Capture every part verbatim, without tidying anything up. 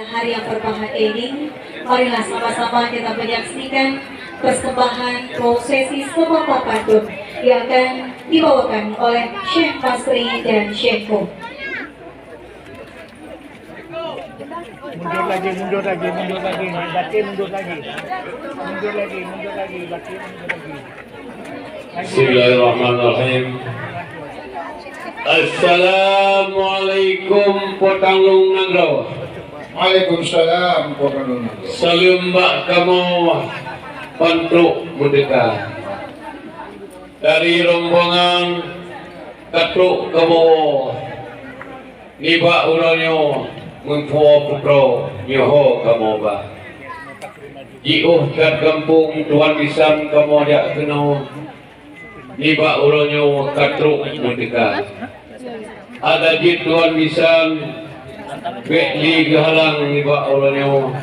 Hari yang berbahagia ini, marilah sama-sama kita menyaksikan persembahan prosesi sembah pantun yang akan dibawakan oleh Syekh Masri dan Syekh Kum. Mundur lagi, mundur lagi, mundur lagi. Batin mundur lagi. Mundur lagi, mundur lagi, batin mundur lagi. Bismillahirrahmanirrahim. Assalamualaikum, Po Tanglong Nanggroe. Waalaikumsalam, Po Tanglong Nanggroe. Saleuem bak kamoe, Pan Trok Meurdeka. Dari rombongan ka trok kamoe. Nibak uroe nyoe, meuphua putroe nyoe ho kamoe ba. Jiôh that gampông tuan bisan kamoe jak keunoe. Nibak uroe nyoe ka trok meurdeka. Adak jeuet tuan bisan, bék lé geuhalang nibak uroe nyoe.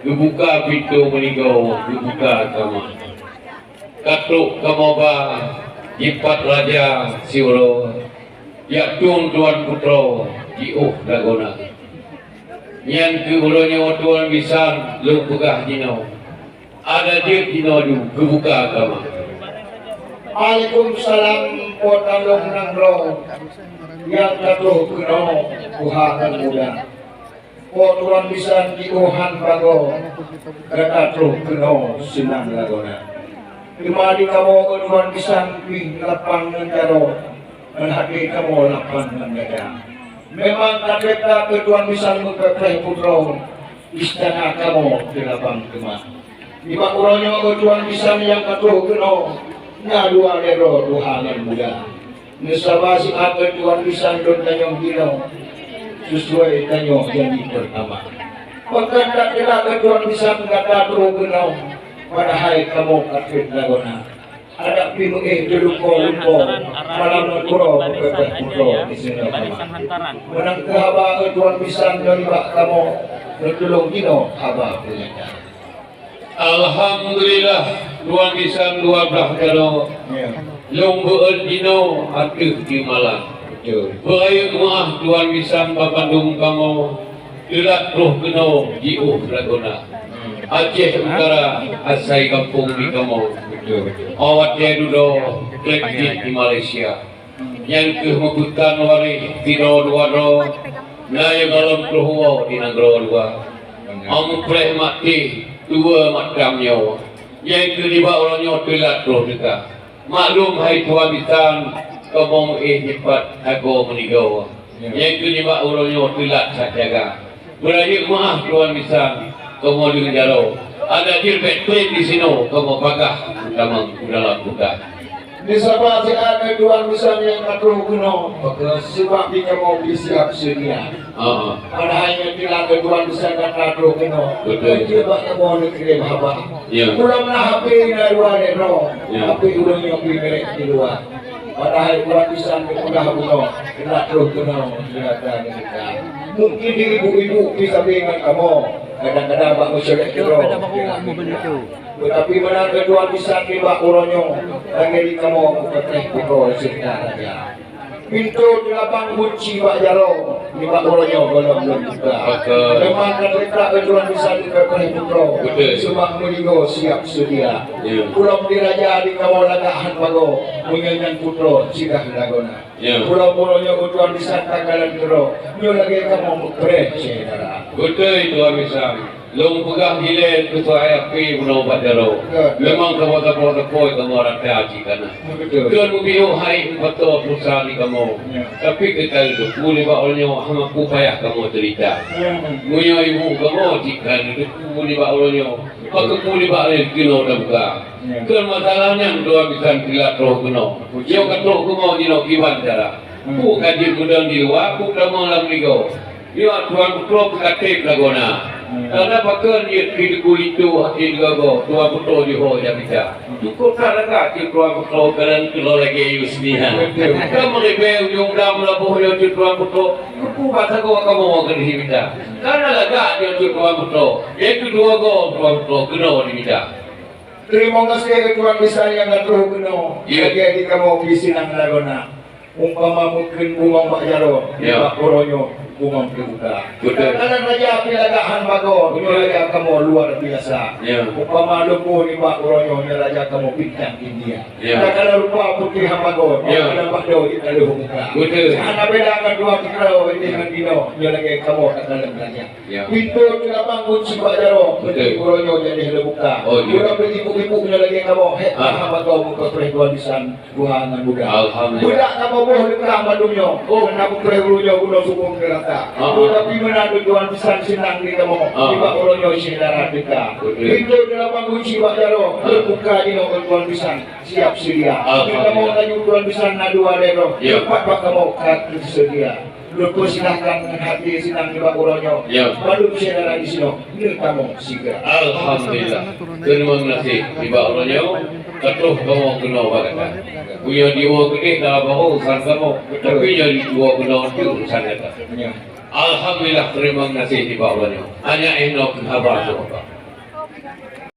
Geubuka pintoe meunigoe, geubuka kama. Ka trok kamoe ba, jipat raja siuroe, jak tueng tuan putroe jiôh lagoena. Nyan keuh uroe nyoe tuan bisan lôn peugah jinoe, adak jeuet jinoe ju geubuka kama. Waalaikumsalam, Po Tanglong Nanggroe, nyang ka troh keunoe tuha ngon muda. Po tuan bisan jiôh han bagoe, gata troh keunoe seunang lagoena. Teuma di kamoe tuan bisan pih lapang ngon jaroe, ngon até kamoe lapang ngon dada. Memang ka trép that keu tuan bisan meupéh-péh putroe, istana kamoe teulabang teuma. Nibak uroe nyoe tuan bisan nyang ka troh keunoe, na dua lé droe tuha ngon muda. Neusaba siat keu tuan bisan lôn tanyong jinoe, sesuai tanyoe janji peurtama. Pakon that teulat keu tuan bisan gata troh keunoe, padahai kamoe ka trép lagoena. Adak pih meuéh teulumpo-lumpo, malam nanggroe meupéh-péh putroe di sinan kama. Meunan keuh haba keu tuan bisan nibak kamoe, neutulông jinoe haba peurintah. Alhamdulillah, tuan bisan dua blah jaroe. Ya. Lôn beuet jinoe ateueh di malam. Betul. Beurayeuk meuah tuan bisan bak bandum kamoe, teulat troh keunoe jiôh lagoena. Hmm. Aceh Utara, asai gampông di kamoe. Betul, betul. Awak watèe dudoe, trép jih di Malaysia. Nyan keuh meubeutan waréh sidroe dua droe, na nyang gohlom troh woe di nanggroe luwa. Amu preh maté, tuwoe matam nyoe. Nyan keuh nibak uroe nyoe teulat troh teuka. Maklum hai tuan bisan, kamoe meuéh jipat sagoe meunigoe. Ya. Nyan keuh nibak uroe nyoe teulat that jaga. Beurayeuk meuah tuan bisan, kamoe deungon jaroe. Adak jeuet bèk trép di sinoe, kamoe pakat tamong u dalam kuta. Neusaba siat keu tuan bisan nyang ka troh keunoe, sabab di kamoe pih siap seudia. Ha, ha. Padahai nyan teulat keu tuan bisan nyang ka troh keunoe. Betul. Jeuet bak kamoe neukirém haba. Ya. Ulôn na hapé na dua lé droe. Ya. Tapi ulôn nyoe pih merek di luwa. Padahai tuan bisan geupeugah bunoe, teulat troh keunoe, teulat troh keunoe. Mungkin di ibu-ibu pih sabe ngon kamoe, kadang-kadang bak meusyedara keudroe. Teutapi meunan keu tuan bisan nibak uroe nyoe, lagèe di kamoe meupeutreh putroe seureuta raja. Pintoe teulabang gunci bak jaroe, nibak uroe nyoe gohlom lôn buka. Betul. Memang ka teuka keu tuan bisan meupeutreh putroe, betul, seubab meunigoe siap seudia. Ya. Ulôn di raja di kamoe lagak han bagoe, meunyoe nyan putroe sidah lagoena. Ya. Ulôn uroe nyoe keu tuan bisan takalon keudroe, nyoe lagèe kamoe meupeutreh syedara. Beutôi tuan bisan. Lôn peugah ilèe keu tuan api bunoe bak jaroe. Ya. Memang kamoe sapoe-sapoe kamoe rata cit kana. Beutôi. Keu mubiôh hai meupato pulsa di kamoe. Ya. Tapi keu ka teupeu nibak uroe nyoe hana peue payah kamoe ceurita. Ya. Meunyoe ibu kamoe cit ka teupeu nibak uroe nyoe, maka peue nibak uroe nyoe keunoe tabuka. Ya. Keu masalah nyan tuan bisan teulat troh keunoe. Nyoe ka troh keunoe jinoe kiban cara. Hmm. Peue ka jeuet meudong di luwa, peue tamong lam ligoe. Nyoe tuan putroe peukatéb lagoena. Hmm. Karena pakon jeuet di Teungku Linto hase digogo, tuan putroe jiho jak mita. Hmm. Cukôp that lagak cit tuan putroe keunan keudroe lagèe Yusnia. Betul. Ka meuribèe ujong dam laboh nyoe cit tuan putroe, keupeue bak sagoe kamoe keuneuk mita. Karena lagak nyoe cit tuan putroe, nyang keudua goe tuan putroe keunoe dimita. Teurimong gaséh keu tuan bisan nyang ka troh keunoe. Ya. Lagèe di kamoe pih seunang lagoena. Umpama meukheun bungong bak jaroe, ya, bak uroe nyoe, Bungong teubuka. Betul. Kadang-kadang raja pih lagak han bagoe, Betul. nyoe raja kamoe luar biasa. Ya. Umpama lumpoh nibak uroe nyoe, nyoe raja kamoe bintang India. Ya. Kadang-kadang rupa putih han bagoe, Ya. kadang bak doe di taluh muka. Betul. Hana beda ngon dua putra, ini Ya. ngon dinoe, nyoe lagèe kamoe takalon raja. Ya. Pintoe teulabang gunci bak jaroe, Betul. putih uroe nyoe jadi leubuka. Oh, ya. Uroe nyoe ibu-ibu nyoe lagèe kamoe, hek Ah. han bagoe muka preh tuan bisan. Tuhan nyang muda. Alhamdulillah. Budak kamoe boh leukah mandum nyoe. Oh, na bupreh uroe nyoe bunoe sukong neurata. Ah. Tapi meunan tuan bisan seunang di kamoe. Ah. Nibak uroe nyoe syedara teuka. Betul. Pintoe teulabang gunci bak jaroe. Ah. Teubuka jinoe tuan bisan. Siap seudia. Alhamdulillah. Di kamoe laju tuan bisan na dua lhèe droe. Ya. Teumpat bak kamoe ka teuseudia. Lôn peusilahkan ngon hati seunang nibak uroe nyoe. Ya. Bandum syedara di sinoe, nyoe kamoe sigra. Alhamdulillah. Teurimong gaséh nibak uroe nyoe, ka troh kamoe keunoe bak gata. Meunyoe jiwoe keudeh ka baro urusan kamoe, tapi nyoe jiwoe keunoe tu urusan gata. Ya. Alhamdulillah, teurimong gaséh nibak uroe nyoe. Hanya inoe keu haba tu, Bapak.